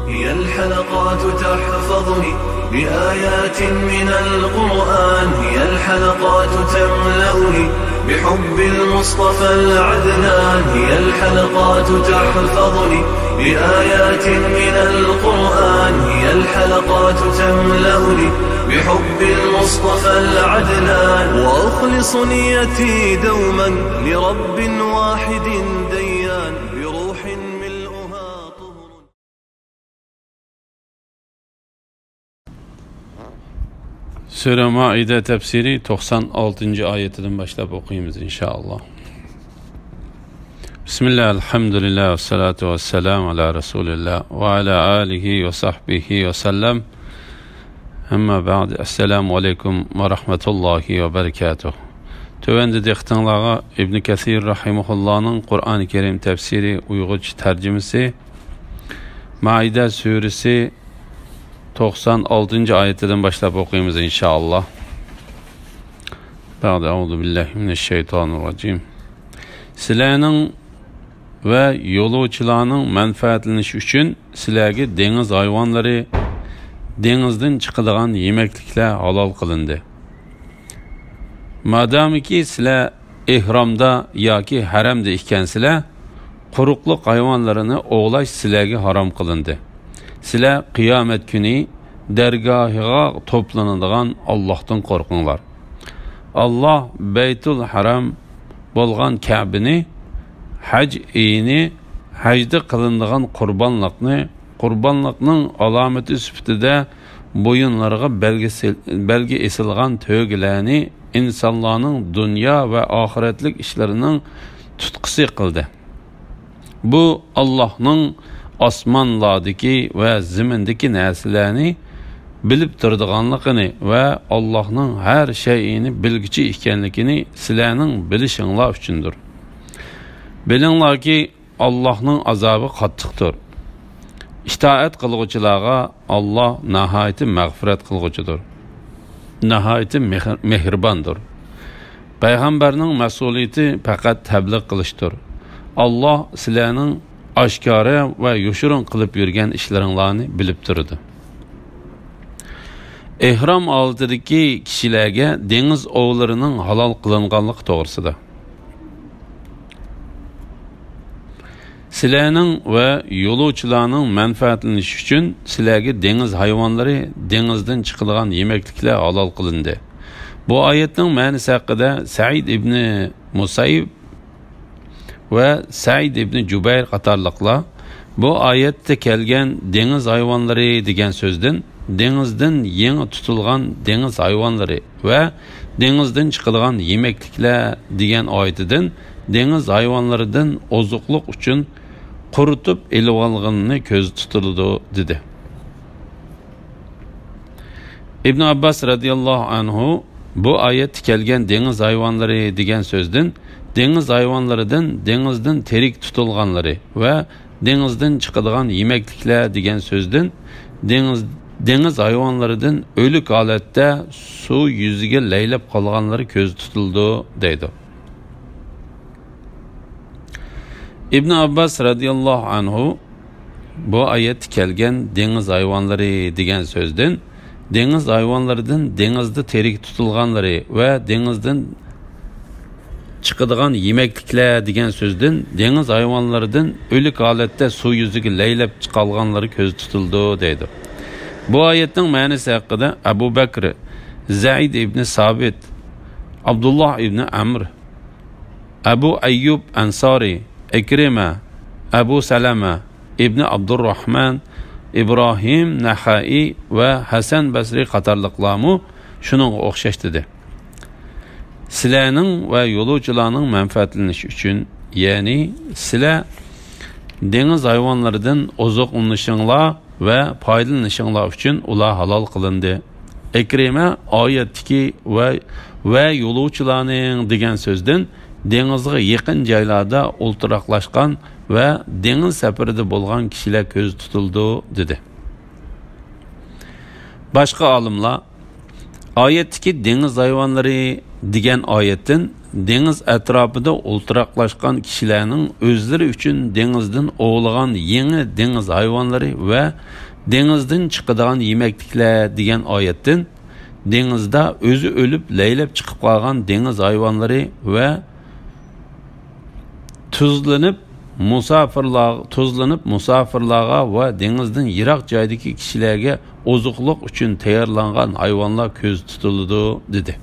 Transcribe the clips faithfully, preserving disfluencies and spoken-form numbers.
هي الحلقات تحفظني بآيات من القرآن، هي الحلقات تملأني بحب المصطفى العدنان، هي الحلقات تحفظني بآيات من القرآن، هي الحلقات تملأني بحب المصطفى العدنان، وأخلص نيتي دوما لرب واحد ديان، بروح ملؤها طهر. سۈرە مائىدە تەپسىرى توقسان ئالتىنچى ئايىتىدىن باشلاپ ئوقۇيمىز، ئىنشائاللا. بىسمىللا، ئەلھەمدۇلىللا، ۋەسسالاتۇ ۋەسسالامۇ ئالا رەسۇلىللا ۋە ئالا ئالىھى ۋە سەھبىھى ۋەسەللەم. ئەمما بەئد، ئەسسالامۇ ئەلەيكۇم ۋە رەھمەتۇللاھى ۋە بەرىكاتۇھ. تۆۋەندە دىققىتىڭلارغا ئىبن كەسىر رەھىمەھۇللانىڭ قۇرئانى كەرىم تەپسىرى ئۇيغۇرچە تەرجىمىسى، مائىدە سۈرىسى توقسان ئالتىنچى ئايىتىدىن باشلاپ ئوقۇيمىز، ئىنشائاللا. بەئد، ئەئۇزۇ بىللاھى مىنەششەيتانىررەجىم. سىلەرنىڭ ۋە يولۇچىلارنىڭ مەنپەئەتلىنىشى ئۈچۈن سىلەرگە دېڭىز ھايۋانلىرى، دېڭىزدىن چىقىدىغان يېمەكلىكلەر ھالال قىلىندى. مادامىكى سىلەر ئېھرامدا ياكى ھەرەمدە ئىكەنسىلەر، قۇرۇقلۇق ھايۋانلىرىنى ئوۋلاش سىلەرگە ھارام قىلىندى. سىلەر قىيامەت كۈنى دەرگاھىغا توپلىنىدىغان ئاللاھتىن قورقۇڭلار. ئاللاھ بەيتۇل ھەرام بولغان كەبىنى، ھەج ئېيىنى، ھەجدە قىلىنىدىغان قۇربانلىقنى، قۇربانلىقنىڭ ئالامىتى سۈپىتىدە بويۇنلىرىغا بەلگە سېل-، بەلگە ئېسىلغان تۆگىلەرنى ئىنسانلارنىڭ دۇنيا ۋە ئاخىرەتلىك ئىشلىرىنىڭ تۇتقىسى قىلدى. بۇ ئاللاھنىڭ ئاسمانلاردىكى ۋە زېمىندىكى نەرسىلەرنى بىلىپ تۇرىدىغانلىقىنى ۋە ئاللاھنىڭ ھەر شەيئىنى بىلگۈچى ئىكەنلىكىنى سىلەرنىڭ بىلىشىڭلار ئۈچۈندۇر. بىلىڭلاركى، ئاللاھنىڭ ئازابى قاتتىقتۇر. ئىتائەت قىلغۇچىلارغا ئاللاھ ناھايىتى مەغپىرەت قىلغۇچىدۇر، ناھايىتى مېھىر-، مېھرىباندۇر. پەيغەمبەرنىڭ مەسئۇلىيىتى پەقەت تەبلىغ قىلىشتۇر. ئاللاھ سىلەرنىڭ ئاشكارا ۋە يوشۇرۇن قىلىپ يۈرگەن ئىشلىرىڭلارنى بىلىپ تۇرىدۇ. ئېھرام ھالىتىدىكى كىشىلەرگە دېڭىز ئوۋلىرىنىڭ ھالال قىلىنغانلىقى توغرىسىدا. سىلەرنىڭ ۋە يولۇچىلارنىڭ مەنپەئەتلىنىشى ئۈچۈن سىلەرگە دېڭىز ھايۋانلىرى، دېڭىزدىن چىقىدىغان يېمەكلىكلەر ھالال قىلىندى. بۇ ئايەتنىڭ مەنىسى ھەققىدە سەئىد ئىبنى مۇسەييىب ۋە سەئىد ئىبنى جۇبەير قاتارلىقلار بۇ ئايەتتە كەلگەن دېڭىز ھايۋانلىرى دېگەن سۆزدىن دېڭىزدىن يېڭى تۇتۇلغان دېڭىز ھايۋانلىرى ۋە دېڭىزدىن چىقىدىغان يېمەكلىكلەر دېگەن ئايىتىدىن دېڭىز ھايۋانلىرىدىن ئوزۇقلۇق ئۈچۈن قۇرۇتۇپ ئېلىۋالغىنىنى كۆزدە تۇتۇلىدۇ، دېدى. ئىبن ئابباس رەزىياللاھۇ ئەنھۇ بۇ ئايەتتە كەلگەن دېڭىز ھايۋانلىرى دېگەن سۆزدىن دېڭىز ھايۋانلىرىدىن دېڭىزدىن تىرىك تۇتۇلغانلىرى ۋە دېڭىزدىن چىقىدىغان يېمەكلىكلەر دېگەن سۆزدىن دېڭىز، دېڭىز ھايۋانلىرىدىن ئۆلۈك ھالەتتە سۇ يۈزىگە لەيلەپ قالغانلىرى كۆزدە تۇتۇلىدۇ، دەيدۇ. ئىبن ئابباس رەزىياللاھۇ ئەنھۇ بۇ ئايەتتە كەلگەن دېڭىز ھايۋانلىرى دېگەن سۆزدىن دېڭىز ھايۋانلىرىدىن دېڭىزدا تىرىك تۇتۇلغانلىرى ۋە دېڭىزدىن چىقىدىغان يېمەكلىكلەر دېگەن سۆزدىن دېڭىز ھايۋانلىرىدىن ئۆلۈك ھالەتتە سۇ يۈزىگە لەيلەپ چىقالغانلىرى كۆزدە تۇتۇلىدۇ، دەيدۇ. بۇ ئايەتنىڭ مەنىسى ھەققىدە ئەبۇ بەكرى، زەيد ئىبنى سابىت، ئابدۇللاھ ئىبنى ئەمر، ئەبۇ ئەييۇب ئەنسارى، ئىكرىمە، ئەبۇ سەلەمە ئىبنى ئابدۇرراھمان، ئىبراھىم نەخەئى ۋە ھەسەن بەسرى قاتارلىقلارمۇ شۇنىڭغا ئوخشاش دېدى. سىلەرنىڭ ۋە يولۇچىلارنىڭ مەنپەئەتلىنىشى ئۈچۈن، يەنى سىلەر دېڭىز ھايۋانلىرىدىن ئوزۇقلىنىشىڭلار ۋە پايدىلىنىشىڭلار ئۈچۈن ئۇلار ھالال قىلىندى. ئىكرىمە ئايەتتىكى ۋە، ۋە يولۇچىلارنىڭ دېگەن سۆزدىن دېڭىزغا يېقىن جايلاردا ئولتۇراقلاشقان ۋە دېڭىز سەپىرىدە بولغان كىشىلەر كۆزدە تۇتۇلىدۇ، دېدى. باشقا ئالىملار ئايەتتىكى دېڭىز ھايۋانلىرى دېگەن ئايەتتىن دېڭىز ئەتراپىدا ئولتۇراقلاشقان كىشىلەرنىڭ ئۆزلىرى ئۈچۈن دېڭىزدىن ئوۋلىغان يېڭى دېڭىز ھايۋانلىرى ۋە دېڭىزدىن چىقىدىغان يېمەكلىكلەر دېگەن ئايەتتىن، دېڭىزدا ئۆزى ئۆلۈپ، لەيلەپ چىقىپ قالغان دېڭىز ھايۋانلىرى ۋە تۇزلىنىپ مۇساپىرلار، تۇزلىنىپ مۇساپىرلارغا ۋە دېڭىزدىن يىراق جايدىكى كىشىلەرگە ئوزۇقلۇق ئۈچۈن تەييارلانغان ھايۋانلار كۆزدە تۇتۇلىدۇ، دېدى.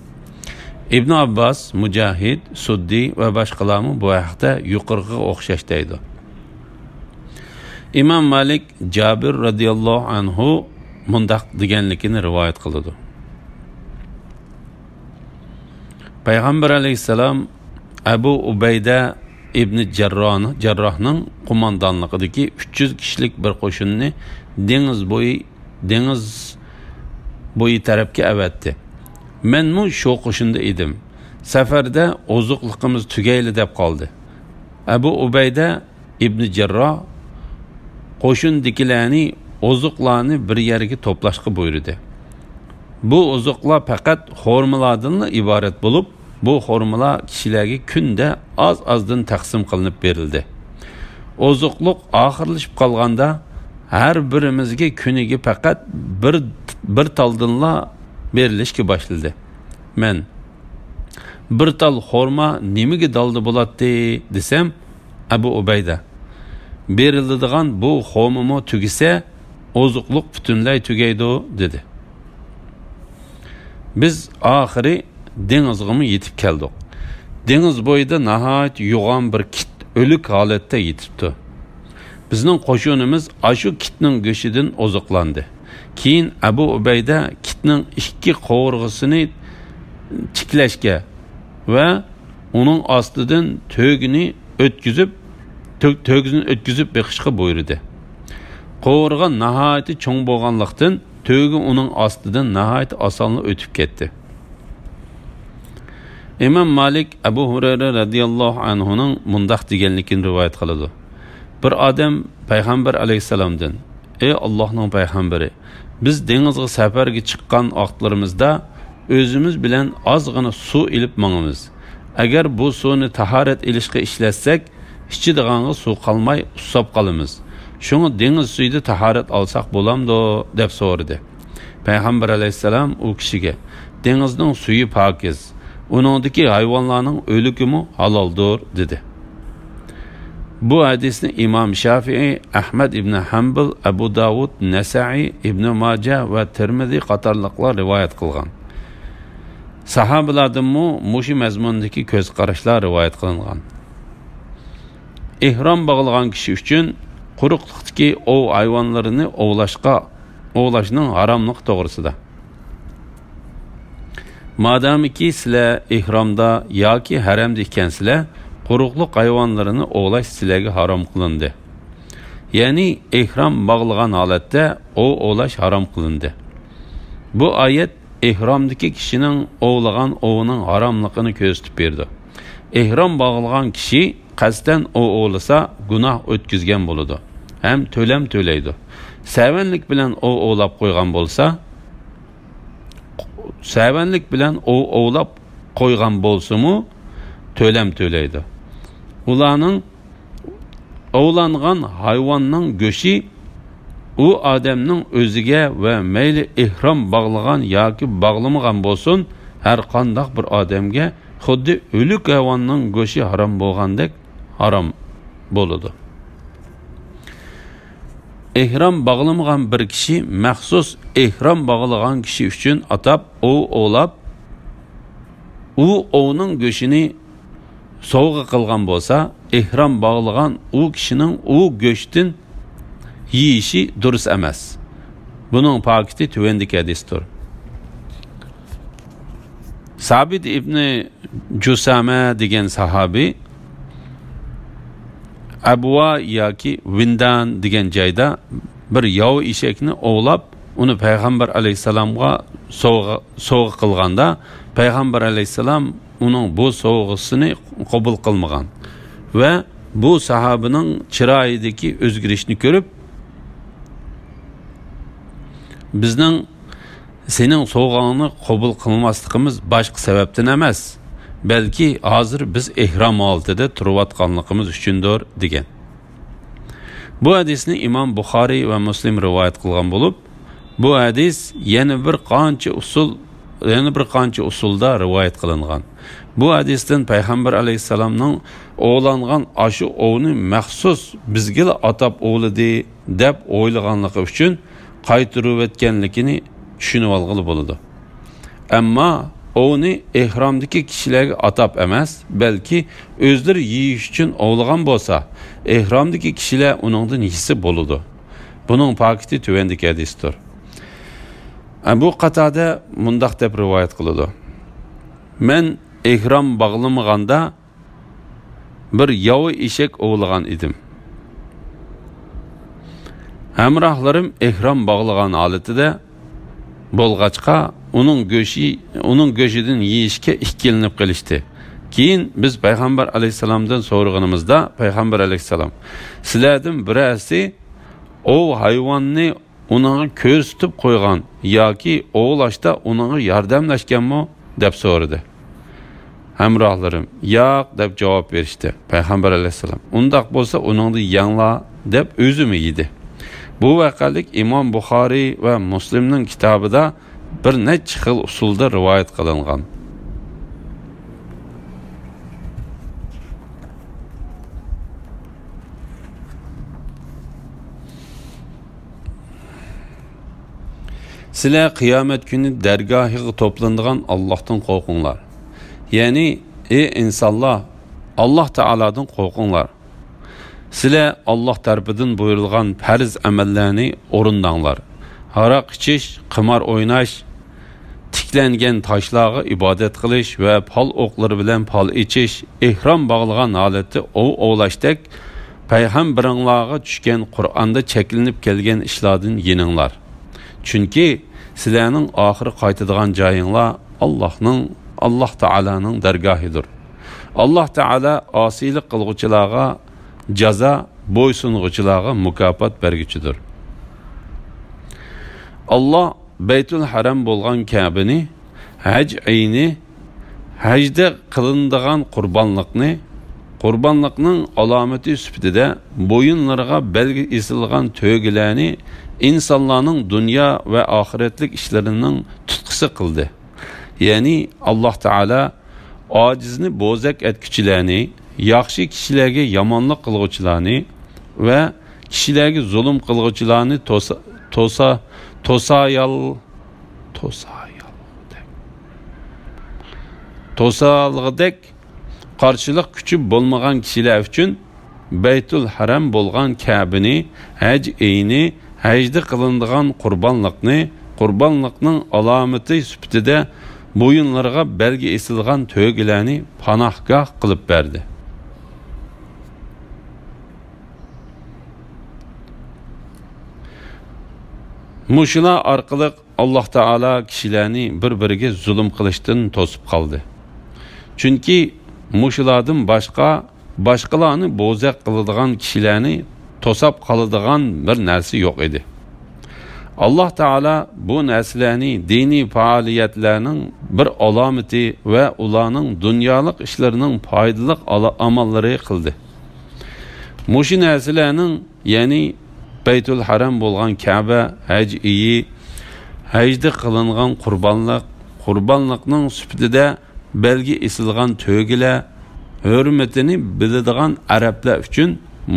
ئىبن ئابباس، مۇجاھىد، سۇددى ۋە باشقىلارمۇ بۇ ھەقتە يۇقىرىقىغا ئوخشاش دەيدۇ. ئىمام مالىك جابىر رەزىياللاھۇ ئەنھۇ مۇنداق دېگەنلىكىنى رىۋايەت قىلىدۇ. پەيغەمبەر ئەلەيھىسسالام ئەبۇ ئۇبەيدە ئىبنى جەررانى، جەرراھنىڭ قوماندانلىقىدىكى ئۈچ يۈز كىشىلىك بىر قوشۇننى دېڭىز بويى، دېڭىز بويى تەرەپكە ئەۋەتتى. مەنمۇ شۇ قوشۇندا ئىدىم. سەپەردە ئوزۇقلۇقىمىز تۈگەيلى دەپ قالدى. ئەبۇ ئۇبەيدە ئىبنى جەرراھ قوشۇندىكىلەرنى، ئوزۇقلارنى بىر يەرگە توپلاشقا بۇيرۇدى. بۇ ئوزۇقلار پەقەت خورمىلاردىنلا ئىبارەت بولۇپ، بۇ خورمىلار كىشىلەرگە كۈندە ئاز-ئازدىن تەقسىم قىلىنىپ بېرىلدى. ئوزۇقلۇق ئاخىرلىشىپ قالغاندا، ھەر بىرىمىزگە كۈنىگە پەقەت بىر، بىر تالدىنلا بېرىلىشكە باشلىدى. مەن، «بىر تال خورما نېمىگە دالدا بولاتتى؟» دېسەم، ئەبۇ ئۇبەيدە، «بېرىلىدىغان بۇ خورمىمۇ تۈگىسە، ئوزۇقلۇق پۈتۈنلەي تۈگەيدۇ» دېدى. بىز ئاخىرى دېڭىزغىمۇ يېتىپ كەلدۇق. دېڭىز بويىدا ناھايىتى يوغان بىر كىت ئۆلۈك ھالەتتە يېتىپتۇ. بىزنىڭ قوشۇنىمىز ئاشۇ كىتنىڭ گۆشىدىن ئوزۇقلاندى. كېيىن ئەبۇ ئۇبەيدە كىتنىڭ ئىككى قوۋۇرغىسىنى تىكلەشكە ۋە ئۇنىڭ ئاستىدىن تۆگىنى ئۆتكۈزۈپ، تۆ-، تۆگىسىنى ئۆتكۈزۈپ بېقىشقا بۇيرۇدى. قوۋۇرغا ناھايىتى چوڭ بولغانلىقتىن، تۆگە ئۇنىڭ ئاستىدىن ناھايىتى ئاسانلا ئۆتۈپ كەتتى. ئىمام مالىك ئەبۇ ھۇرەيرە رەزىياللاھۇ ئەنھۇنىڭ مۇنداق دېگەنلىكىنى رىۋايەت قىلىدۇ: بىر ئادەم پەيغەمبەر ئەلەيھىسسالامدىن، «ئەي ئاللاھنىڭ پەيغەمبىرى، بىز دېڭىزغا سەپەرگە چىققان ۋاقىتلىرىمىزدا ئۆزىمىز بىلەن ئازغىنا سۇ ئېلىپ ماڭىمىز. ئەگەر بۇ سۇنى تاھارەت ئېلىشقا ئىشلەتسەك، ئىچىدىغانغا سۇ قالماي ئۇسساپ قالىمىز. شۇڭا دېڭىز سۈيىدە تاھارەت ئالساق بولامدۇ؟» دەپ سورىدى. پەيغەمبەر ئەلەيھىسسالام ئۇ كىشىگە، «دېڭىزنىڭ سۈيى پاكىز، ئۇنىڭدىكى ھايۋانلارنىڭ ئۆلۈكىمۇ ھالالدۇر» دېدى. بۇ ھەدىسنى ئىمام شافىئىي، ئەھمەد ئىبنى ھەمبىل، ئەبۇ داۋۇد، نەسائىي، ئىبنى ماجە ۋە تىرمىزى قاتارلىقلار رىۋايەت قىلغان. ساھابىلاردىنمۇ مۇشۇ مەزمۇندىكى كۆز قاراشلار رىۋايەت قىلىنغان. ئېھرام باغلىغان كىشى ئۈچۈن قۇرۇقلۇقتىكى ئوۋ ھايۋانلىرىنى ئوۋلاشقا، ئوۋلاشنىڭ ھاراملىقى توغرىسىدا. مادامىكى سىلەر ئېھرامدا ياكى ھەرەمدە ئىكەنسىلەر، قۇرۇقلۇق ھايۋانلىرىنى ئوۋلاش سىلەرگە ھارام قىلىندى. يەنى ئېھرام باغلىغان ھالەتتە ئوۋ ئوۋلاش ھارام قىلىندى. بۇ ئايەت ئېھرامدىكى كىشىنىڭ ئوۋلىغان ئوۋىنىڭ ھاراملىقىنى كۆرسىتىپ بېرىدۇ. ئېھرام باغلىغان كىشى قەستەن ئوۋ ئوۋلىسا، گۇناھ ئۆتكۈزگەن بولىدۇ ھەم تۆلەم تۆلەيدۇ. سەۋەنلىك بىلەن ئوۋ ئوۋلاپ قويغان بولسا، سەۋەنلىك بىلەن ئوۋ ئوۋلاپ قويغان بولسىمۇ، تۆلەم تۆلەيدۇ. ئۇلارنىڭ ئوۋلانغان ھايۋاننىڭ گۆشى ئۇ ئادەمنىڭ ئۆزىگە ۋە مەيلى ئېھرام باغلىغان ياكى باغلىمىغان بولسۇن، ھەر قانداق بىر ئادەمگە خۇددى ئۆلۈك ھايۋاننىڭ گۆشى ھارام بولغاندەك ھارام بولىدۇ. ئېھرام باغلىمىغان بىر كىشى مەخسۇس ئېھرام باغلىغان كىشى ئۈچۈن ئاتاپ ئوۋ ئوۋلاپ، ئۇ ئوۋنىڭ گۆشىنى سوۋغا قىلغان بولسا، ئېھرام باغلىغان ئۇ كىشىنىڭ ئۇ گۆشتىن يېيىشى دۇرۇس ئەمەس. بۇنىڭ پاكىتى تۆۋەندىكى ھەدىستۇر. سابىت ئىبنى جۇسامە دېگەن ساھابىي ئەبۋا ياكى ۋىندان دېگەن جايدا بىر ياۋا ئېشەكنى ئوۋلاپ، ئۇنى پەيغەمبەر ئەلەيھىسسالامغا سوۋغا، سوۋغا قىلغاندا، پەيغەمبەر ئەلەيھىسسالام ئۇنىڭ بۇ سوۋغىسىنى قوبۇل قىلمىغان ۋە بۇ ساھابىنىڭ چىرايىدىكى ئۆزگىرىشنى كۆرۈپ، بىزنىڭ سېنىڭ سوۋغاڭنى قوبۇل قىلماسلىقىمىز باشقا سەۋەبتىن ئەمەس، بەلكى ھازىر بىز ئېھرام ھالىتىدە تۇرۇۋاتقانلىقىمىز ئۈچۈندۇر» دېگەن. بۇ ھەدىسنى ئىمام بۇخارىي ۋە مۇسلىم رىۋايەت قىلغان بولۇپ، بۇ ھەدىس يەنە بىر قانچە ئۇسۇل، يەنە بىر قانچە ئۇسۇلدا رىۋايەت قىلىنغان. بۇ ھەدىستىن پەيغەمبەر ئەلەيھىسسالامنىڭ ئوۋلانغان ئاشۇ ئوۋنى مەخسۇس بىزگىلا ئاتاپ ئوۋلىدى دەپ ئويلىغانلىقى ئۈچۈن قايتۇرۇۋەتكەنلىكىنى چۈشىنىۋالغىلى بولىدۇ. ئەمما ئوۋنى ئېھرامدىكى كىشىلەرگە ئاتاپ ئەمەس، بەلكى ئۆزلىرى يېيىش ئۈچۈن ئوۋلىغان بولسا، ئېھرامدىكى كىشىلەر ئۇنىڭدىن يېسە بولىدۇ. بۇنىڭ پاكىتى تۆۋەندىكى ھەدىستۇر. ئەبۇ قاتادە مۇنداق دەپ رىۋايەت قىلىدۇ: مەن ئېھرام باغلىمىغاندا، بىر ياۋا ئېشەك ئوۋلىغان ئىدىم. ھەمراھلىرىم ئېھرام باغلىغان ھالىتىدە بولغاچقا، ئۇنىڭ گۆشى، ئۇنىڭ گۆشىدىن يېيىشكە ئىككىلىنىپ قېلىشتى. كېيىن بىز پەيغەمبەر ئەلەيھىسسالامدىن سورىغىنىمىزدا، پەيغەمبەر ئەلەيھىسسالام: «سىلەردىن بىرەرسى ئوۋ ھايۋاننى ئۇنىڭغا كۆرسىتىپ قويغان ياكى ئوۋلاشتا ئۇنىڭغا ياردەملەشكەنمۇ؟» دەپ سورىدى. ھەمراھلىرىم: «ياق» دەپ جاۋاب بېرىشتى. پەيغەمبەر ئەلەيھىسسالام: «ئۇنداق بولسا ئۇنىڭدىن يەڭلار» دەپ ئۆزىمۇ يېدى. بۇ ۋەقەلىك ئىمام بۇخارىي ۋە مۇسلىمنىڭ كىتابىدا بىر نەچچە خىل ئۇسۇلدا رىۋايەت قىلىنغان. سىلەر قىيامەت كۈنى دەرگاھىغا توپلىنىدىغان ئاللاھتىن قورقۇڭلار. يەنى، ئى ئىنسانلار، ئاللاھ تائالادىن قورقۇڭلار. سىلەر ئاللاھ تەرىپىدىن بۇيرۇلغان پەرز ئەمەللەرنى ئورۇنداڭلار. ھاراق ئىچىش، قىمار ئويناش، تىكلەنگەن تاشلارغا ئىبادەت قىلىش ۋە پال ئوقلىرى بىلەن پال ئېچىش، ئېھرام باغلىغان ھالەتتە ئوۋ ئوۋلاشتەك پەيغەمبىرىڭلارغا چۈشكەن قۇرئاندا چەكلىنىپ كەلگەن ئىشلاردىن يېنىڭلار. چۈنكى سىلەرنىڭ ئاخىرى قايتىدىغان جايىڭلار ئاللاھنىڭ، ئاللاھ تائالانىڭ دەرگاھىدۇر. ئاللاھ تائالا ئاسىيلىق قىلغۇچىلارغا جازا، بويسۇنغۇچىلارغا مۇكاپات بەرگۈچىدۇر. ئاللاھ بەيتۇل ھەرەم بولغان كەبىنى، ھەج ئېيىنى، ھەجدە قىلىنىدىغان قۇربانلىقنى، قۇربانلىقنىڭ ئالامىتى سۈپىتىدە بويۇنلىرىغا بەلگە ئېسىلغان تۆگىلەرنى ئىنسانلارنىڭ دۇنيا ۋە ئاخىرەتلىك ئىشلىرىنىڭ تۇتقىسى قىلدى. يەنى ئاللاھ تائالا ئاجىزنى بوزەك ئەتكۈچىلەرنى، ياخشى كىشىلەرگە يامانلىق قىلغۇچىلارنى ۋە كىشىلەرگە زۇلۇم قىلغۇچىلارنى توسا-، توسا-، توسايال-، توسايالغۇدەك، توسالغۇدەك قارشىلىق كۈچى بولمىغان كىشىلەر ئۈچۈن بەيتۇل ھەرەم بولغان كەبىنى، ھەج ئېيىنى، ھەجدە قىلىنىدىغان قۇربانلىقنى، قۇربانلىقنىڭ ئالامىتى سۈپىتىدە بويۇنلىرىغا بەلگە ئېسىلغان تۆگىلەرنى پاناھگاھ قىلىپ بەردى. مۇشۇلار ئارقىلىق ئاللاھ تائالا كىشىلەرنى بىر-بىرىگە زۇلۇم قىلىشتىن توسۇپ قالدى. چۈنكى مۇشۇلاردىن باشقا، باشقىلارنى بوزەك قىلىدىغان كىشىلەرنى توساپ قالىدىغان بىر نەرسە يوق ئىدى. ئاللاھ تائالا بۇ نەرسىلەرنى دىنىي پائالىيەتلەرنىڭ بىر ئالامىتى ۋە ئۇلارنىڭ دۇنيالىق ئىشلىرىنىڭ پايدىلىق ئالا-، ئاماللىرى قىلدى. مۇشۇ نەرسىلەرنىڭ، يەنى بەيتۇل ھەرەم بولغان كەبە، ھەج ئېيى، ھەجدە قىلىنغان قۇربانلىق، قۇربانلىقنىڭ سۈپىتىدە بەلگە ئېسىلغان تۆگىلەر، ھۆرمىتىنى بىلىدىغان ئەرەبلەر ئۈچۈن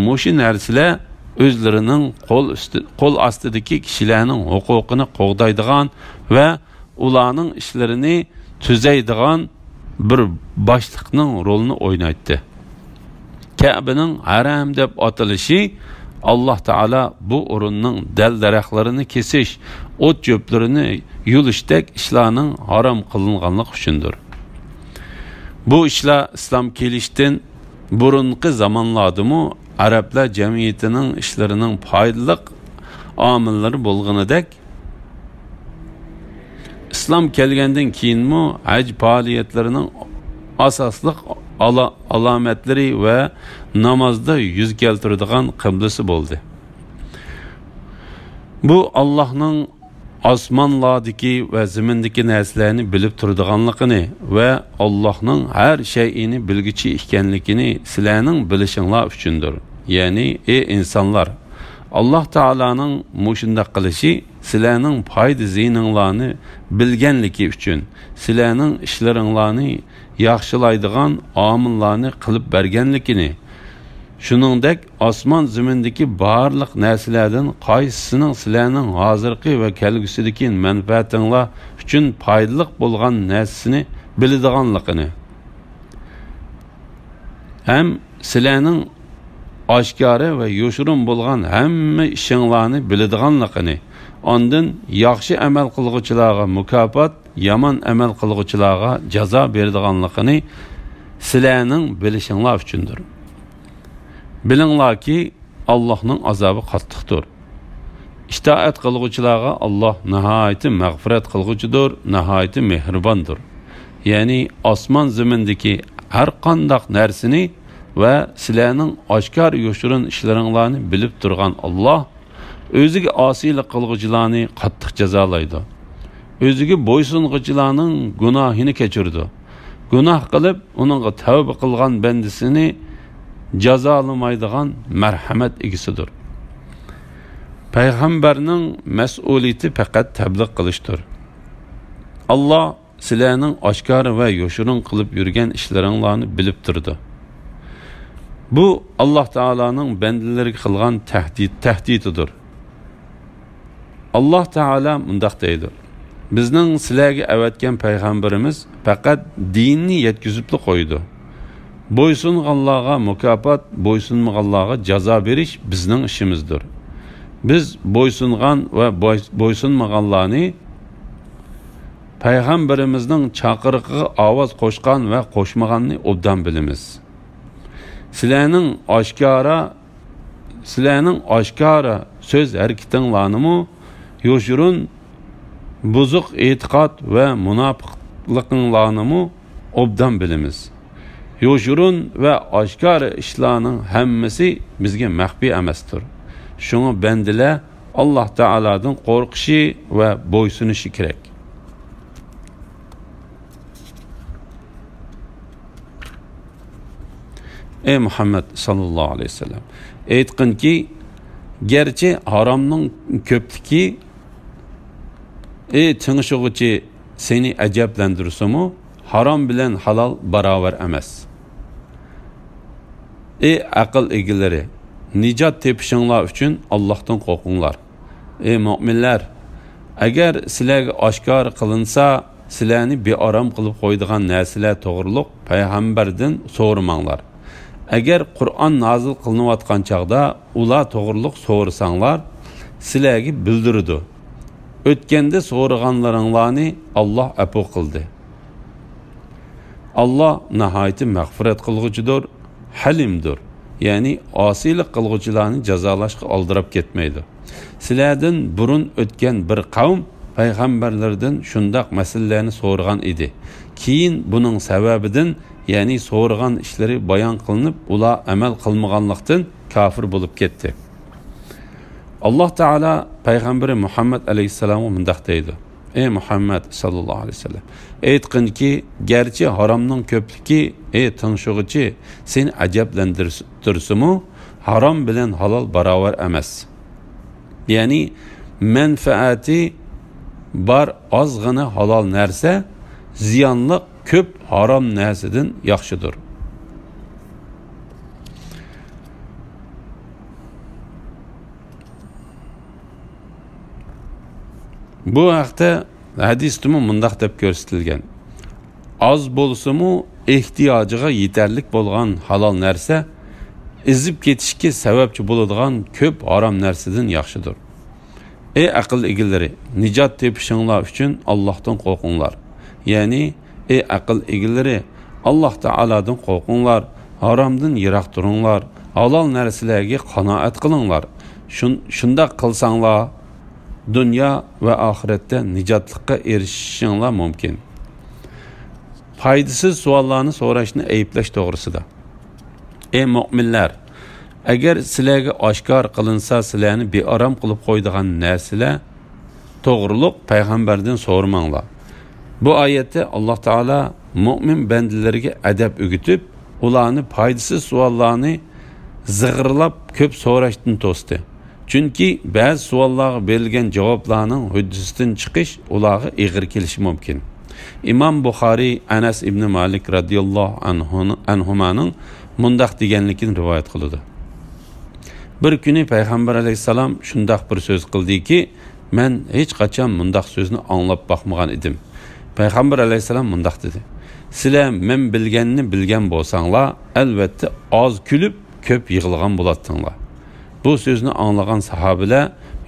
مۇشۇ نەرسىلەر ئۆزلىرىنىڭ قول ئۈستى، قول ئاستىدىكى كىشىلەرنىڭ ھوقۇقىنى قوغدايدىغان ۋە ئۇلارنىڭ ئىشلىرىنى تۈزەيدىغان بىر باشلىقنىڭ رولىنى ئوينايتتى. كەبىنىڭ ھەرەم دەپ ئاتىلىشى ئاللاھ تائالا بۇ ئورۇننىڭ دەل-دەرەخلىرىنى كېسىش، ئوت-چۆپلىرىنى يۇلۇشتەك ئىشلارنىڭ ھارام قىلىنغانلىقى ئۈچۈندۇر. بۇ ئىشلار ئىسلام كېلىشتىن بۇرۇنقى زامانلاردىمۇ ئەرەبلەر جەمئىيىتىنىڭ ئىشلىرىنىڭ پايدىلىق ئامىللىرى بولغىنىدەك، ئىسلام كەلگەندىن كېيىنمۇ ھەج پائالىيەتلىرىنىڭ ئاساسلىق ئالا-، ئالامەتلىرى ۋە نامازدا يۈز كەلتۈرىدىغان قىبلىسى بولدى. بۇ ئاللاھنىڭ ئاسمانلاردىكى ۋە زېمىندىكى نەرسىلەرنى بىلىپ تۇرىدىغانلىقىنى ۋە ئاللاھنىڭ ھەر شەيئىنى بىلگۈچى ئىكەنلىكىنى سىلەرنىڭ بىلىشىڭلار ئۈچۈندۇر. يەنى، ئى ئىنسانلار، ئاللاھ تائالانىڭ مۇشۇنداق قىلىشى سىلەرنىڭ پايدا زىيىنىڭلارنى بىلگەنلىكى ئۈچۈن، سىلەرنىڭ ئىشلىرىڭلارنى ياخشىلايدىغان ئامىللارنى قىلىپ بەرگەنلىكىنى، شۇنىڭدەك ئاسمان زېمىندىكى بارلىق نەرسىلەردىن قايسىسىنىڭ سىلەرنىڭ ھازىرقى ۋە كەلگۈسىدىكى مەنپەئەتىڭلار ئۈچۈن پايدىلىق بولغان نەرسىسىنى بىلىدىغانلىقىنى ھەم سىلەرنىڭ ئاشكارا ۋە يوشۇرۇن بولغان ھەممە ئىشىڭلارنى بىلىدىغانلىقىنى، ئاندىن ياخشى ئەمەل قىلغۇچىلارغا مۇكاپات، يامان ئەمەل قىلغۇچىلارغا جازا بېرىدىغانلىقىنى سىلەرنىڭ بىلىشىڭلار ئۈچۈندۇر. بىلىڭلاركى، ئاللاھنىڭ ئازابى قاتتىقتۇر. ئىتائەت قىلغۇچىلارغا ئاللاھ ناھايىتى مەغپىرەت قىلغۇچىدۇر، ناھايىتى مېھرىباندۇر. يەنى ئاسمان زېمىندىكى ھەر قانداق نەرسىنى ۋە سىلەرنىڭ ئاشكارا يوشۇرۇن ئىشلىرىڭلارنى بىلىپ تۇرغان ئاللاھ ئۆزىگە ئاسىيلىق قىلغۇچىلارنى قاتتىق جازالايدۇ. ئۆزىگە بويسۇنغۇچىلارنىڭ گۇناھىنى كەچۈرىدۇ. گۇناھ قىلىپ، ئۇنىڭغا تەۋبە قىلغان بەندىسىنى جازالىمايدىغان مەرھەمەت ئىگىسىدۇر. پەيغەمبەرنىڭ مەسئۇلىيىتى پەقەت تەبلىغ قىلىشتۇر. ئاللاھ سىلەرنىڭ ئاشكارا ۋە يوشۇرۇن قىلىپ يۈرگەن ئىشلىرىڭلارنى بىلىپ تۇرىدۇ. بۇ ئاللاھ تائالانىڭ بەندىلىرىگە قىلغان تەھدىت، تەھدىتىدۇر. ئاللاھ تائالا مۇنداق دەيدۇ: بىزنىڭ سىلەرگە ئەۋەتكەن پەيغەمبىرىمىز پەقەت دىننى يەتكۈزۈپلا قويىدۇ. بويسۇنغانلارغا مۇكاپات، بويسۇنمىغانلارغا جازا بېرىش بىزنىڭ ئىشىمىزدۇر. بىز بويسۇنغان ۋە بوي-، بويسۇنمىغانلارنى پەيغەمبىرىمىزنىڭ چاقىرىقىغا ئاۋاز قوشقان ۋە قوشمىغاننى ئوبدان بىلىمىز. سىلەرنىڭ ئاشكارا، سىلەرنىڭ ئاشكارا سۆز ھەرىكىتىڭلارنىمۇ، يوشۇرۇن بۇزۇق ئېتىقاد ۋە مۇناپىقلىقىڭلارنىمۇ ئوبدان بىلىمىز. يوشۇرۇن ۋە ئاشكارا ئىشلارنىڭ ھەممىسى بىزگە مەخپىي ئەمەستۇر. شۇڭا بەندىلەر ئاللاھ تائالادىن قورقۇشى ۋە بويسۇنۇشى كېرەك. ئەي مۇھەممەد ساللاللاھۇ ئەلەيھى ۋەسەللەم، ئېيتقىنكى، گەرچە ھارامنىڭ كۆپلۈكى، ئەي تىڭشىغۇچى، سېنى ئەجەبلەندۈرسىمۇ، ھارام بىلەن ھالال باراۋەر ئەمەس. ئەي ئەقىل ئىگىلىرى، نىجات تېپىشىڭلار ئۈچۈن ئاللاھتىن قورقۇڭلار. ئەي مۆمىنلەر، ئەگەر سىلەرگە ئاشكارا قىلىنسا، سىلەرنى بىئارام قىلىپ قويىدىغان نەرسىلەر توغرۇلۇق پەيغەمبەردىن سورىماڭلار. ئەگەر قۇرئان نازىل قىلىنىۋاتقان چاغدا ئۇلار توغرۇلۇق سورىساڭلار، سىلەرگە بىلدۈرىدۇ. ئۆتكەندە سورىغانلىرىڭلارنى ئاللاھ ئەپۇ قىلدى. ئاللاھ ناھايىتى مەغپىرەت قىلغۇچىدۇر، ھەلىمدۇر. يەنى ئاسىيلىق قىلغۇچىلارنى جازالاشقا ئالدىراپ كەتمەيدۇ. سىلەردىن بۇرۇن ئۆتكەن بىر قەۋم پەيغەمبەرلىرىدىن شۇنداق مەسىلىلەرنى سورىغان ئىدى. كېيىن بۇنىڭ سەۋەبىدىن، يەنى سورىغان ئىشلىرى بايان قىلىنىپ، ئۇلار ئەمەل قىلمىغانلىقتىن كاپىر بولۇپ كەتتى. ئاللاھ تائالا پەيغەمبىرى مۇھەممەد ئەلەيھىسسالامغا مۇنداق دەيدۇ: ئەي مۇھەممەد ساللاللاھۇ ئەلەيھى ۋەسەللەم، ئېيتقىنكى، گەرچە ھارامنىڭ كۆپلۈكى، ئەي تىڭشىغۇچى، سېنى ئەجەبلەندۈرسىمۇ، ھارام بىلەن ھالال باراۋەر ئەمەس. يەنى مەنپەئەتى بار ئازغىنە ھالال نەرسە زىيانلىق كۆپ ھارام نەرسىدىن ياخشىدۇر. بۇ ھەقتە ھەدىستىمۇ مۇنداق دەپ كۆرسىتىلگەن: ئاز بولسىمۇ، ئېھتىياجىغا يېتەرلىك بولغان ھالال نەرسە ئېزىپ كېتىشكە سەۋەبچى بولىدىغان كۆپ ھارام نەرسىدىن ياخشىدۇر. ئەي ئەقىل ئىگىلىرى، نىجات تېپىشىڭلار ئۈچۈن ئاللاھتىن قورقۇڭلار. يەنى، ئەي ئەقىل ئىگىلىرى، ئاللاھ تائالادىن قورقۇڭلار، ھارامدىن يىراق تۇرۇڭلار، ھالال نەرسىلەرگە قانائەت قىلىڭلار. شۇن-، شۇنداق قىلساڭلار، دۇنيا ۋە ئاخىرەتتە نىجاتلىققا ئېرىشىشىڭلار مۇمكىن. پايدىسىز سوئاللارنى سوراشنى ئەيىبلەش توغرىسىدا. ئەي مۆمىنلەر، ئەگەر سىلەرگە ئاشكارا قىلىنسا، سىلەرنى بىئارام قىلىپ قويىدىغان نەرسىلەر توغرۇلۇق پەيغەمبەردىن سورىماڭلار. بۇ ئايەتتە ئاللاھ تائالا مۆمىن بەندىلىرىگە ئەدەپ ئۆگىتىپ، ئۇلارنى پايدىسىز سوئاللارنى زىغىرلاپ كۆپ سوراشتىن توستى. چۈنكى بەزى سوئاللارغا بېرىلگەن جاۋابلارنىڭ ھۆددىسىدىن چىقىش ئۇلارغا ئېغىر كېلىشى مۇمكىن. ئىمام بۇخارىي ئەنەس ئىبنى مالىك رەزىياللاھۇ ئەنھۇنىڭ مۇنداق دېگەنلىكىنى رىۋايەت قىلىدۇ. بىر كۈنى پەيغەمبەر ئەلەيھىسسالام شۇنداق بىر سۆز قىلدىكى، مەن ھېچقاچان مۇنداق سۆزنى ئاڭلاپ باقمىغان ئىدىم. پەيغەمبەر ئەلەيھىسسالام مۇنداق دېدى، سىلەر مەن بىلگەننى بىلگەن بولساڭلار، ئەلۋەتتە ئاز كۈلۈپ، كۆپ يىغلىغان بولاتتىڭلار. بۇ سۆزنى ئاڭلىغان ساھابىلەر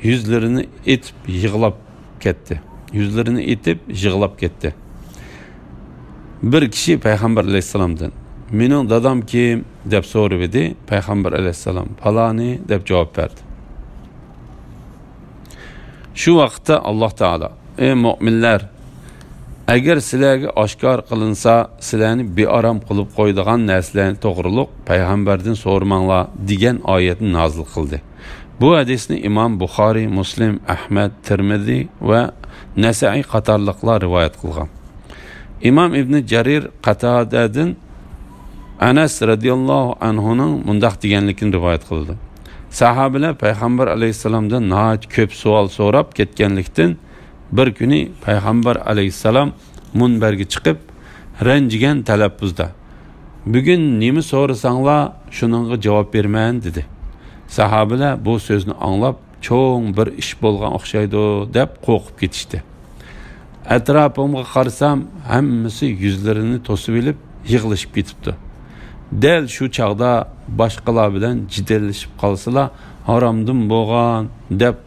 يۈزلىرىنى ئېتىپ يىغلاپ كەتتى. يۈزلىرىنى ئېتىپ يىغلاپ كەتتى. بىر كىشى پەيغەمبەر ئەلەيھىسسالامدىن، مېنىڭ دادام كىم؟ دەپ سورىۋىدى. پەيغەمبەر ئەلەيھىسسالام، پالانى، دەپ جاۋاب بەردى. شۇ ۋاقىتتا ئاللاھ تائالا، ئەي مۆمىنلەر، ئەگەر سىلەرگە ئاشكارا قىلىنسا، سىلەرنى بىئارام قىلىپ قويىدىغان نەرسىلەر توغرۇلۇق پەيغەمبەردىن سورىماڭلار، دېگەن ئايەتنى نازىل قىلدى. بۇ ھەدىسنى ئىمام بۇخارىي، مۇسلىم، ئەھمەد، تىرمىزى ۋە نەسائىي قاتارلىقلار رىۋايەت قىلغان. ئىمام ئىبنى جەرىر قاتادەدىن ئەنەس رەزىياللاھۇ ئەنھۇنىڭ مۇنداق دېگەنلىكىنى رىۋايەت قىلدى. ساھابىلەر پەيغەمبەر ئەلەيھىسسالامدىن ناھايىتى كۆپ سوئال سوراپ كەتكەنلىكتىن، بىر كۈنى پەيغەمبەر ئەلەيھىسسالام مۇنبەرگە چىقىپ، رەنجىگەن تەلەپپۇزدا، بۈگۈن نېمە سورىساڭلار، شۇنىڭغا جاۋاب بېرىمەن، دېدى. ساھابىلەر بۇ سۆزنى ئاڭلاپ، چوڭ بىر ئىش بولغان ئوخشايدۇ، دەپ قورقۇپ كېتىشتى. ئەتراپىمغا قارىسام، ھەممىسى يۈزلىرىنى توسۇۋېلىپ يىغلىشىپ كېتىپتۇ. دەل شۇ چاغدا باشقىلار بىلەن جېدەللىشىپ قالسىلا، ھارامدىن بولغان، دەپ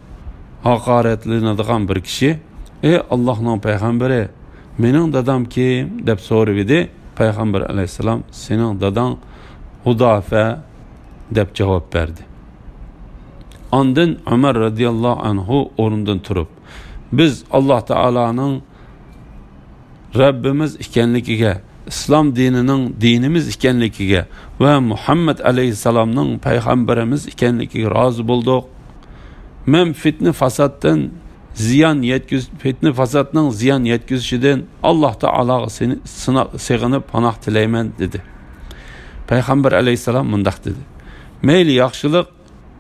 ھاقارەتلىنىدىغان بىر كىشى، ئەي ئاللاھنىڭ پەيغەمبىرى، مېنىڭ دادام كىم؟ دەپ سورىۋىدى. پەيغەمبەر ئەلەيھىسسالام، سېنىڭ داداڭ ھۇدافە، دەپ جاۋاب بەردى. ئاندىن ئۆمەر رەزىياللاھۇ ئەنھۇ ئورنىدىن تۇرۇپ، بىز ئاللاھ تائالانىڭ رەببىمىز ئىكەنلىكىگە، ئىسلام دىنىنىڭ دىنىمىز ئىكەنلىكىگە ۋە مۇھەممەد ئەلەيھىسسالامنىڭ پەيغەمبىرىمىز ئىكەنلىكىگە رازى بولدۇق. مەن فىتنە-فاسادتىن زىيان يەتكۈز-، فىتنە-فاسادنىڭ زىيان يەتكۈزۈشىدىن ئاللاھ تائالاغا سېنى-، سىنا-، سېغىنىپ پاناھ تىلەيمەن، دېدى. پەيغەمبەر ئەلەيھىسسالام مۇنداق دېدى، مەيلى ياخشىلىق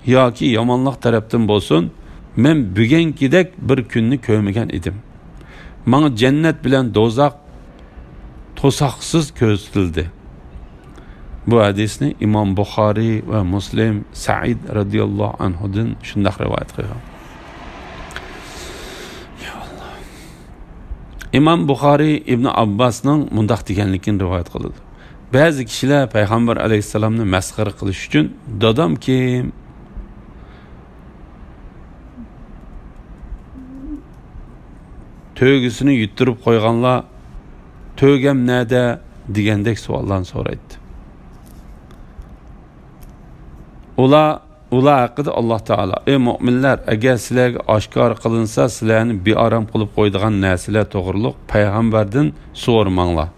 ياكى يامانلىق تەرەپتىن بولسۇن، مەن بۈگۈنكىدەك بىر كۈننى كۆرمىگەن ئىدىم. ماڭا جەننەت بىلەن دوزاخ توساقسىز كۆرسىتىلدى. بۇ ھەدىسنى ئىمام بۇخارىي ۋە مۇسلىم سەئىد رەزىياللاھۇ ئەنھۇدىن شۇنداق رىۋايەت قىلغان. يا ئاللاھ. ئىمام بۇخارىي ئىبنى ئابباسنىڭ مۇنداق دېگەنلىكىنى رىۋايەت قىلىدۇ. بەزى كىشىلەر پەيغەمبەر ئەلەيھىسسالامنى مەسخىرە قىلىش ئۈچۈن، دادام كىم؟ تۆگىسىنى يۈتتۈرۈپ قويغانلار، تۆگەم نەدە؟ دېگەندەك سوئاللارنى سورايتتى. ئۇلار، ئۇلار ھەققىدە ئاللاھ تائالا، ئەي مۆمىنلەر، ئەگەر سىلەرگە ئاشكارا قىلىنسا، سىلەرنى بىئارام قىلىپ قويىدىغان نەرسىلەر توغرۇلۇق پەيغەمبەردىن سورىماڭلار.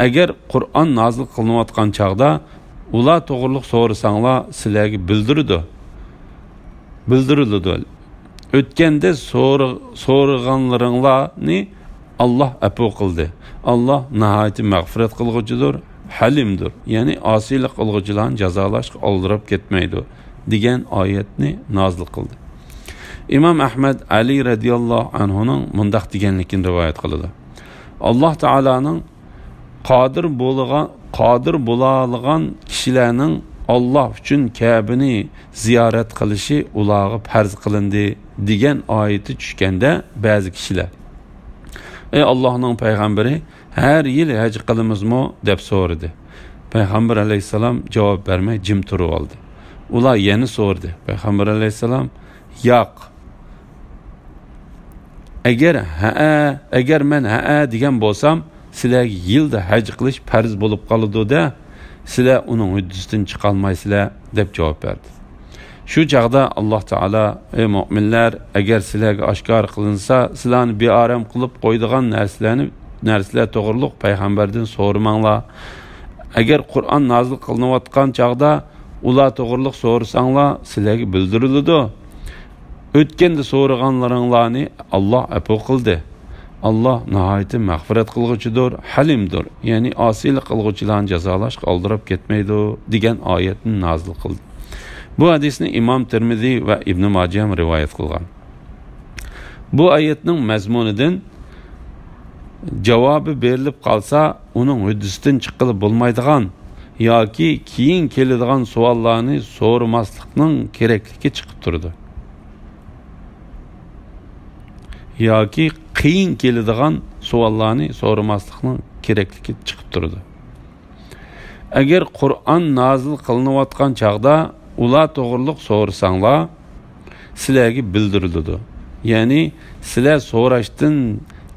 ئەگەر قۇرئان نازىل قىلىنىۋاتقان چاغدا ئۇلار توغرۇلۇق سورىساڭلار، سىلەرگە بىلدۈرىدۇ. بىلدۈرۈلىدۇ. ئۆتكەندە سورا-، سورىغانلىرىڭلارنى ئاللاھ ئەپۇ قىلدى. ئاللاھ ناھايىتى مەغپىرەت قىلغۇچىدۇر، ھەلىمدۇر. يەنى ئاسىيلىق قىلغۇچىلارنى جازالاشقا ئالدىراپ كەتمەيدۇ، دېگەن ئايەتنى نازىل قىلدى. ئىمام ئەھمەد ئەلى رەزىياللاھۇ ئەنھۇنىڭ مۇنداق دېگەنلىكىنى رىۋايەت قىلىدۇ. ئاللاھ تائالانىڭ قادىر بولغان، قادىر بولالىغان كىشىلەرنىڭ ئاللاھ ئۈچۈن كەبىنى زىيارەت قىلىشى ئۇلارغا پەرز قىلىندى، دېگەن ئايىتى چۈشكەندە، بەزى كىشىلەر، ئەي ئاللاھنىڭ پەيغەمبىرى، ھەر يىل ھەج قىلىمىزمۇ؟ دەپ سورىدى. پەيغەمبەر ئەلەيھىسسالام جاۋاب بەرمەي جىم تۇرۇۋالدى. ئۇلار يەنە سورىدى. پەيغەمبەر ئەلەيھىسسالام، ياق. ئەگەر ھەئە، ئەگەر مەن ھەئە دېگەن بولسام، سىلەرگە يىلدا ھەج قىلىش پەرز بولۇپ قالىدۇ-دە، سىلەر ئۇنىڭ ھۆددىسىدىن چىقالمايسىلەر، دەپ جاۋاب بەردى. شۇ چاغدا ئاللاھ تائالا، ئەي مۆمىنلەر، ئەگەر سىلەرگە ئاشكارا قىلىنسا، سىلەرنى بىئارام قىلىپ قويىدىغان نەرسىلەرنى، نەرسىلەر توغرۇلۇق پەيغەمبەردىن سورىماڭلار. ئەگەر قۇرئان نازىل قىلىنىۋاتقان چاغدا ئۇلار توغرۇلۇق سورىساڭلار، سىلەرگە بىلدۈرۈلىدۇ. ئۆتكەندە سورىغانلىرىڭلارنى ئاللاھ ئەپۇ قىلدى. ئاللاھ ناھايىتى مەغپىرەت قىلغۇچىدۇر، ھەلىمدۇر، يەنى ئاسىيلىق قىلغۇچىلارنى جازالاشقا ئالدىراپ كەتمەيدۇ، دېگەن ئايەتنى نازىل قىلدى. بۇ ھەدىسنى ئىمام تىرمىزى ۋە ئىبنى ماجەم رىۋايەت قىلغان. بۇ ئايەتنىڭ مەزمۇنىدىن جاۋابى بېرىلىپ قالسا، ئۇنىڭ ھۆددىسىدىن چىققىلى بولمايدىغان ياكى كېيىن كېلىدىغان سوئاللارنى سورىماسلىقنىڭ كېرەكلىكى چىقىپ تۇرىدۇ. ياكى قىيىن كېلىدىغان سوئاللارنى سورىماسلىقنىڭ كېرەكلىكى چىقىپ تۇرىدۇ. ئەگەر قۇرئان نازىل قىلىنىۋاتقان چاغدا ئۇلار توغرىلىق سورىساڭلار، سىلەرگە بىلدۈرۈلىدۇ. يەنى سىلەر سوراشتىن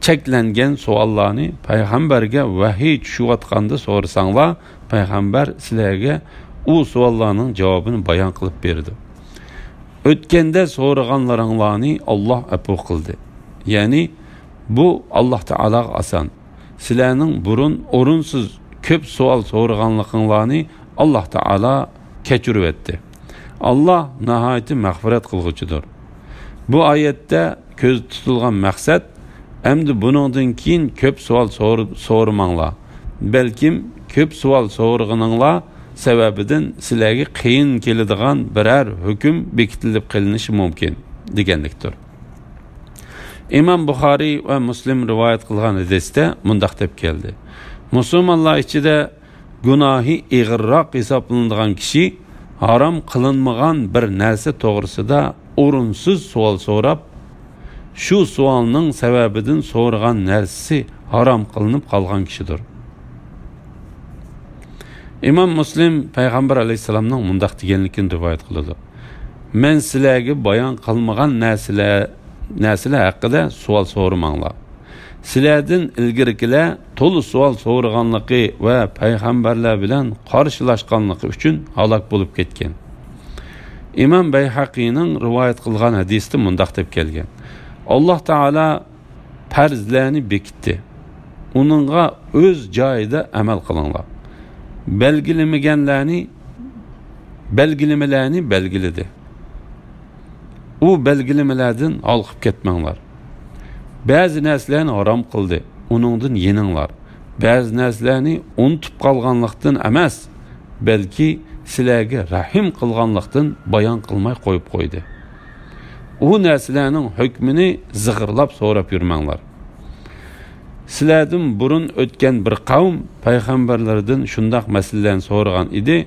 چەكلەنگەن سوئاللارنى پەيغەمبەرگە ۋەھىي چۈشۈۋاتقاندا سورىساڭلار، پەيغەمبەر سىلەرگە ئۇ سوئاللارنىڭ جاۋابىنى بايان قىلىپ بېرىدۇ. ئۆتكەندە سورىغانلىرىڭلارنى ئاللاھ ئەپۇ قىلدى. يەنى بۇ ئاللاھ تائالاغا ئاسان. سىلەرنىڭ بۇرۇن ئورۇنسىز كۆپ سوئال سورىغانلىقىڭلارنى ئاللاھ تائالا كەچۈرۈۋەتتى. ئاللاھ ناھايىتى مەغپىرەت قىلغۇچىدۇر. بۇ ئايەتتە كۆزدە تۇتۇلغان مەقسەت، ئەمدى بۇنىڭدىن كېيىن كۆپ سوئال سور-، سورىماڭلار. بەلكىم كۆپ سوئال سورىغىنىڭلار سەۋەبىدىن سىلەرگە قىيىن كېلىدىغان بىرەر ھۆكۈم بېكىتىلىپ قېلىنىشى مۇمكىن، دېگەنلىكتۇر. ئىمام بۇخارىي ۋە مۇسلىم رىۋايەت قىلغان ھەدىستە مۇنداق دەپ كەلدى: مۇسۇلمانلار ئىچىدە گۇناھى ئېغىرراق ھېسابلىنىدىغان كىشى ھارام قىلىنمىغان بىر نەرسە توغرىسىدا ئورۇنسىز سوئال سوراپ، شۇ سوئالنىڭ سەۋەبىدىن سورىغان نەرسىسى ھارام قىلىنىپ قالغان كىشىدۇر. ئىمام مۇسلىم پەيغەمبەر ئەلەيھىسسالامنىڭ مۇنداق دېگەنلىكىنى رىۋايەت قىلىدۇ: مەن سىلەرگە بايان قىلمىغان نەرسىلەر، نەرسىلەر ھەققىدە سوئال سورىماڭلار. سىلەردىن ئىلگىرىكىلەر تولا سوئال سورىغانلىقى ۋە پەيغەمبەرلەر بىلەن قارشىلاشقانلىقى ئۈچۈن ھالاك بولۇپ كەتكەن. ئىمام بەيھەقىنىڭ رىۋايەت قىلغان ھەدىستە مۇنداق دەپ كەلگەن: ئاللاھ تائالا پەرزلەرنى بېكىتتى. ئۇنىڭغا ئۆز جايىدا ئەمەل قىلىڭلار. بەلگىلىمىگەنلەرنى، بەلگىلىمىلەرنى بەلگىلىدى. ئۇ بەلگىلىمىلەردىن ھالقىپ كەتمەڭلار. بەزى نەرسىلەرنى ھارام قىلدى، ئۇنىڭدىن يېنىڭلار. بەزى نەرسىلەرنى ئۇنتۇپ قالغانلىقتىن ئەمەس، بەلكى سىلەرگە رەھىم قىلغانلىقتىن بايان قىلماي قويۇپ قويدى. ئۇ نەرسىلەرنىڭ ھۆكمىنى زىغىرلاپ سوراپ يۈرمەڭلار. سىلەردىن بۇرۇن ئۆتكەن بىر قەۋم پەيغەمبەرلىرىدىن شۇنداق مەسىلىلەرنى سورىغان ئىدى.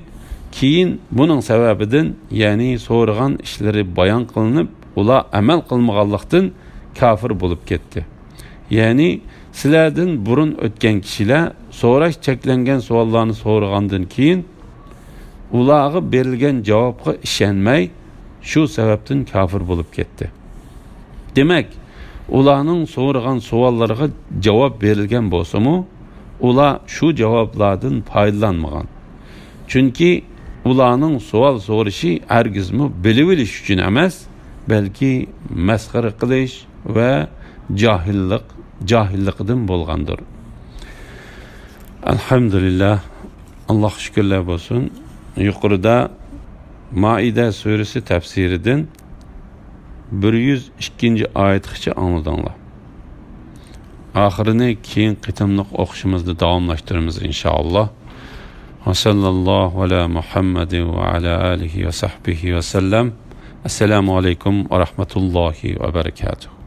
كېيىن بۇنىڭ سەۋەبىدىن، يەنى سورىغان ئىشلىرى بايان قىلىنىپ، ئۇلار ئەمەل قىلمىغانلىقتىن، كاپىر بولۇپ كەتتى. يەنى سىلەردىن بۇرۇن ئۆتكەن كىشىلەر سوراش چەكلەنگەن سوئاللارنى سورىغاندىن كېيىن، ئۇلارغا بېرىلگەن جاۋابقا ئىشەنمەي، شۇ سەۋەبتىن كاپىر بولۇپ كەتتى. دېمەك، ئۇلارنىڭ سورىغان سوئاللىرىغا جاۋاب بېرىلگەن بولسىمۇ، ئۇلار شۇ جاۋابلاردىن پايدىلانمىغان. چۈنكى ئۇلارنىڭ سوئال سورىشى ھەرگىزمۇ بىلىۋېلىش ئۈچۈن ئەمەس، بەلكى مەسخىرە قىلىش ۋە جاھىللىق، جاھىللىقىدىن بولغاندۇر. ئەلھەمدۇلىللاھ، ئاللاھقا شۈكۈرلەر بولسۇن. يۇقىرىدا مائىدە سۈرىسى تەپسىرىدىن بىر يۈز ئىككىنچى ئايەتكىچە ئاڭلىدىڭلار. ئاخىرىنى كېيىنكى قېتىملىق ئوقۇشىمىزدا داۋاملاشتۇرىمىز، ئىنشائاللاھ. ۋە سەللەللاھۇ ئەلا مۇھەممەدىن ۋە ئەلا ئالىھى ۋە سەھبىھى ۋە سەللەم. ئەسسالامۇ ئەلەيكۇم ۋە رەھمەتۇللاھى ۋە بەرەكاتۇھۇ.